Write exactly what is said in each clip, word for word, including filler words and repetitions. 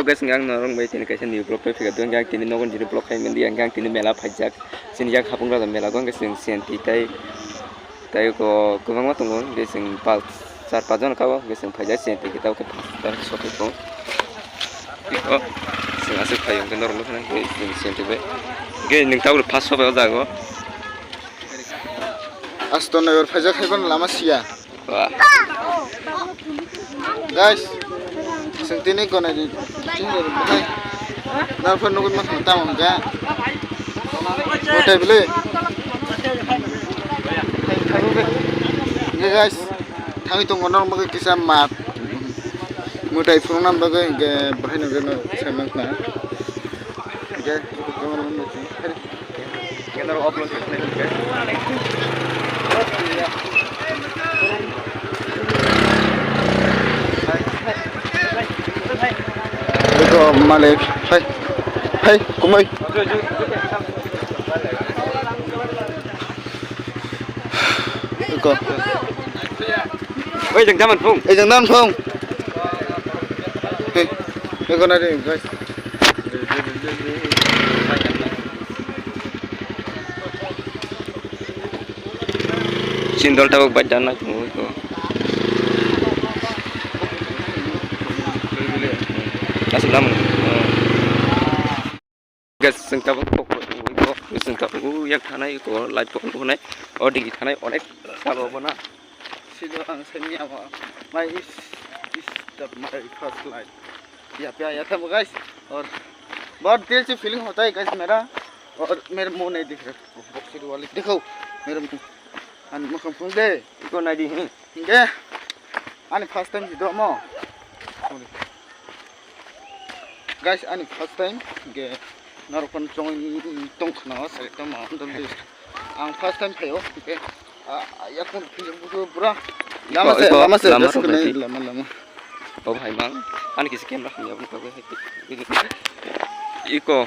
Guys, ang norok bai tini kaisa new vlog pai phika, ang tini nogon jini vlog khai mandi, ang tini mela phaijak, sini yang hapung raja mela go, ang sini senti tai, tai ko kwbangma tongo, ang sini pal char pach jon kabo, ang sini phaijak senti kita ke phaijak sopi ko, ko sini asuk phayo, ang norok nukha, ang sini senti bai, ang nung tabuk phas sopi o jago. Aston naibar phaijak hai phano lama siya. Wah. Guys, sing tini konai di. Tini dari bukai. Nang phano nukun mas mata mangga. Hotai beli. Oke guys, thangwi tongo norok bagwi kisa mat. Mwtai phunukna bagwi hwnkhe bahai nw gwnw sai mankha. Hwnkhe, camera off lo. Eko malik, hai, hai, kumai. Eko. Oi, jeng daman phung. Oi, jeng daman phung. Hei, eko na de, guys. Sindol tabuk bai dan na tongo eko. Asal daman. Guys, chwng tabuk kok tongo, chwng tabuk yak thanai ko light pokon pokon nai. O digi thanai onek sabo bono. Sido ang sani amo. My is, is the my first light. Ya pya ya tamo guys. Aur bahut dil se feeling hota hai guys mera. Aur mere muh nahi dikh raha. Boxer wale dekho. Mere muh. Ani mukhang phung de. Iko nai di. Hingke ani first time si domo. Guys, ani first time hingke norok phano chongwi tong khna o, sai tongma, ang first time phaio hingke yakung pura lama se, lama se, lama lama. Obo hai mang ani kisa camera hamya bwkha bai hai iko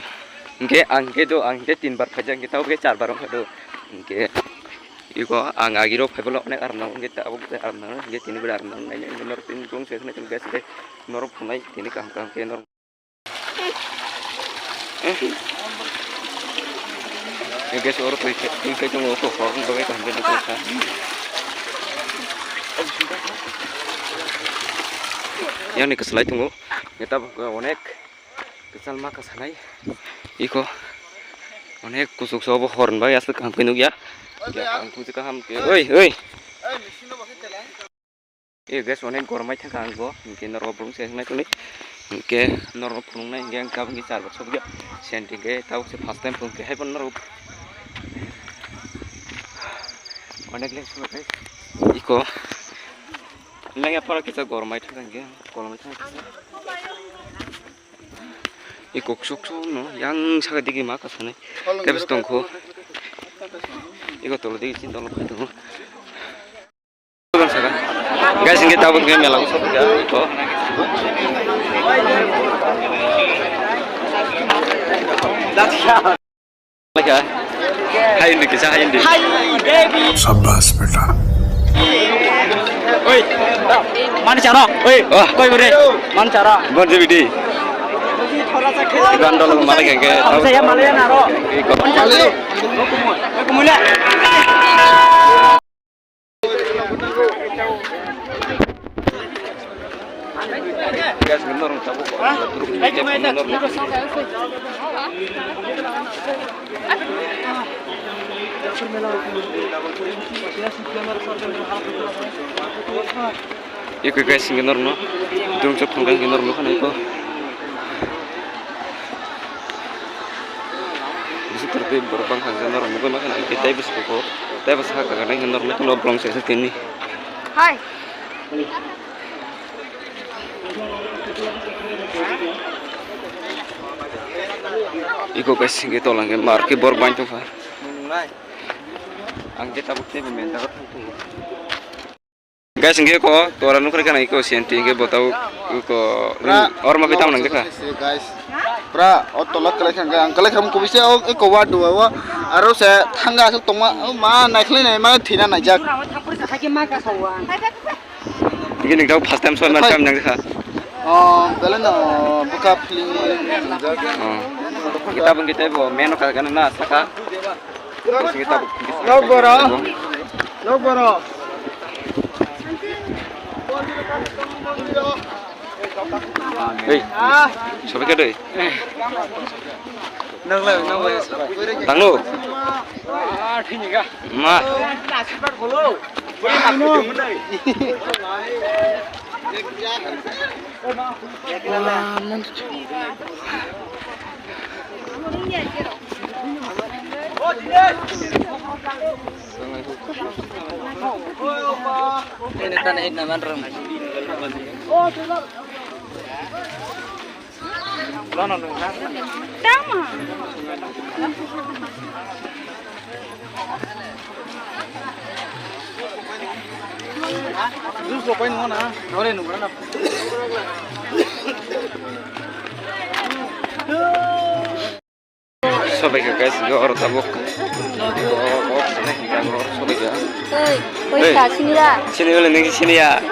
hingke ang hingke do ang hingke tin bar phaijak hingke tabo khe char bar wngkha do hingke. Iko ang agirok phaibolok onek aram nango, hingke tabuk tei aram nango, hingke tini bwlai aram nango, naina hingke norok tini bwlung se khna tini guys, hingke norok phunai tini kaham kaham khe norok. Hingke se oro twi khe, twi khe tongo, oko hor wng bagwi kaham khe nukjakha. Yang ni kwchwlai tongo, hingke tabuk onek. Kwchal ma kwsanai. Iko. Onek kuchuk se obo horn bai aswk kaham khe nukya. Ang kuchuk kaham khe. Oi, oi. E guys, onek gormai thangkha ang bo. Hingke norok bwlung se wngnai tongni. Hingke norok phunuknai hingke ang tabuk ni char bosor ya. Senti hingke tabuk se first time phunuk khe hai phano norok. Onek leng sulo guys. Iko. Leng ya phara kisa gormai thangkha hingke. Gormai thangkha kisa. Iko kusuk kusuk no yang saka digi ma kasane. Tebes tongkho. Iko tolo digi chin tolo phai tongo. Guys, hingke tabuk hingke mela ko sopya iko. Hai hindi, kisa hai hindi. Hi, baby. Shabash, beta. Oi. Man charo. Oi. Oh. Koi bore. Man chara. Bon je bidi. Gan dolo malai ke. Saya malai na ro. Iko. Kumule. Iko guys, hingke norokno drum chok thangkha hingke norok nukha naiko. Bising kwrwi tei borok bangkha hingke norok nugwi mankha naiko tei bwskango tei bwskango kaisa kaisa tini. Hai. Iko guys, hingke tola hingke mar khe borok bang tongkha. Ang khe tabuk teibo menta thang tongo. Guys, hingke ko tora nukri kana iko senti hingke botau ko orma khe tamna hingke kha. Guys, pura o tola kwlai kha hingke ang kwlai kha kubui se o iko wa duwa o aro se thanga asuk tongma o ma naikhlai nai ma thina naijak. Hingke ning tau first time soi man kam nang kha. Oh, belai no bwkha film wngjak. Oh. Kita bo kita bo meno ka gana na saka. Kita bo. Nok boro. Nok boro. Hei, sobi ka doi. Nang lai, nang lai. Tanglo. Ma. Tama. Juice rok pai nung na, nore nung na. Sobai ka guys, ga oro tabuk. Oro sobai ka. Oi, oi, ka sini ya. Sini wala nang sini ya.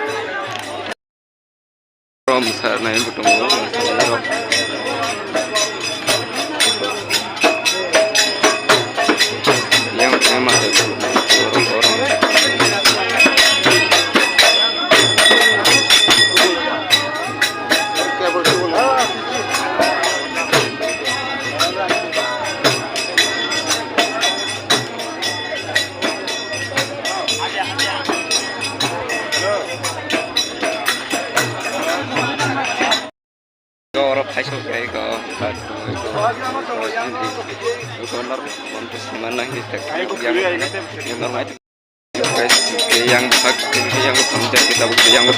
Rom sar nai butung. Yang saya masuk. Oro phaisok khe eko, eko norok monto sima nang di tak yang yang bhag yang bhag yang bhag.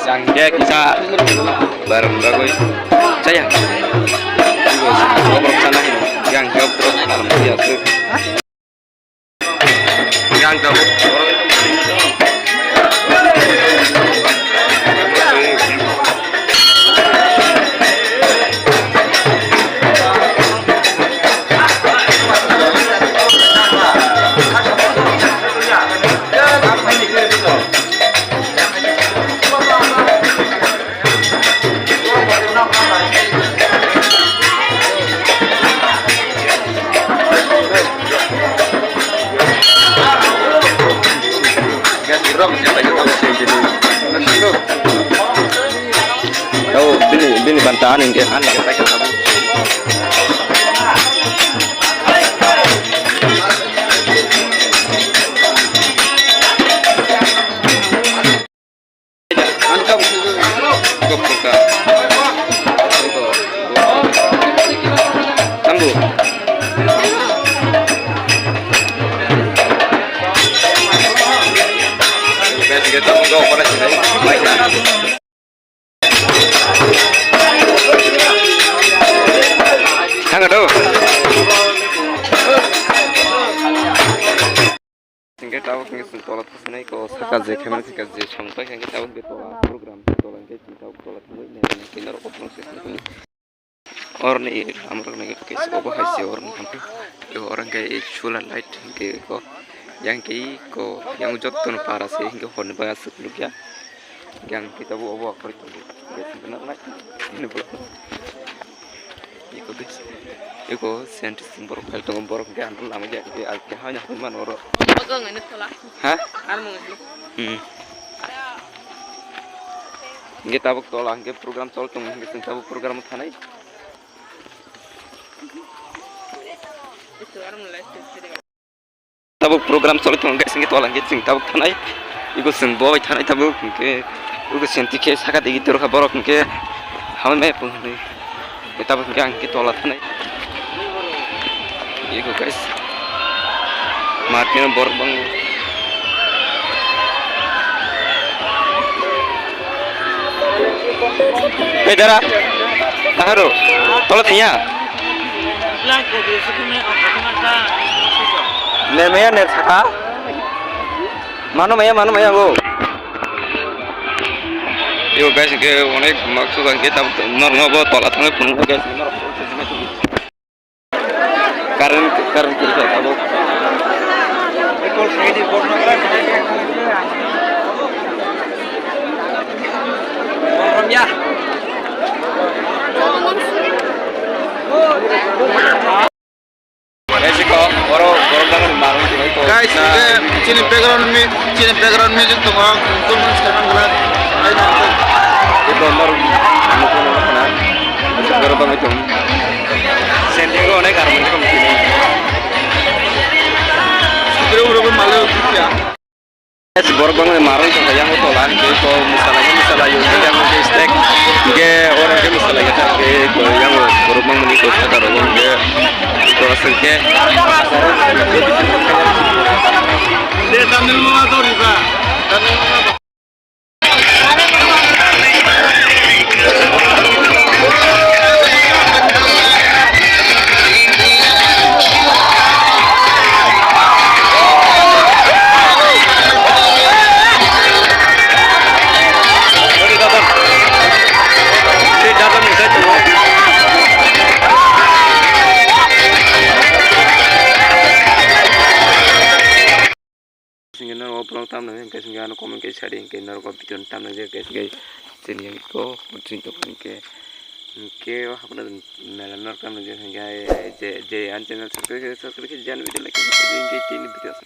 Yang dia kita bareng bagoi. Saya. Yang jawab terus. Yang jawab. Oh, bini, bini banta ani ke, ani ke. Thang do. Hingke tabuk hingke chwng tola thasnai ko saka je khe mani saka je song pai hingke tabuk hingke tola program tola hingke chwng tabuk tola thangwi nai nai khe norok kothoma se. Oroni amrok nai khe obo hai se oroni thampi. Oro hingke chula light hingke ko yang ke ko yang jotto no para se hingke horni baya aswk nukya. Yang kita bu obo akhor itu. Ini belum. Iko bis. Iko scientist borok phai tongo, borok hingke ang lama ya ke al ke hanya man oro. Bagong ini tola. Ha? Armung ini. Hmm. Hingke tabuk tola hingke program chol tongo hingke chwng tabuk program thanai. Itu armung lai. Tabuk program choli tongo, guys, hingke tola hingke chwng tabuk thanai. Iko chwng bo bai thanai tabuk, hingke iko senti khe saka digi toro kha borok hingke hamai mai pung hwnwi. Tabuk hingke ang hingke tola thanai. Iko, guys, market borok bang. Hei, dara. Taharo. Tola thaya. Ner maya, ner saka. Mano maya, mano maya, go. Yo guys, hingke onek maksu jang ke tab norno bo tola thangwi phunukgo guys, norok. Current, current kiri kha tabuk. Guys, hingke chini background mi-, chini background music tongo, ang tongtong se nang glak. Iko nor, iko nor kana. Background tong. Sending ko onek armoni kom chini. Bro, bro, bro, malo ya. Yes, borok bangni marung tongkha yang tola, hingke ko mwsalaio, mwsalaio, hingke yang ke snack, hingke oro ke mwsalaio, hingke ko yang borok bangni ko saka rok hingke ko aswk ke. Singke norok vlog tamno hingke singke ano comment khe sadi hingke norok video tamno je khe singke chini ko chini to hingke hingke o hakno mela norok tamno je hingke je je an channel subscribe subscribe khe jan video like hingke tini video.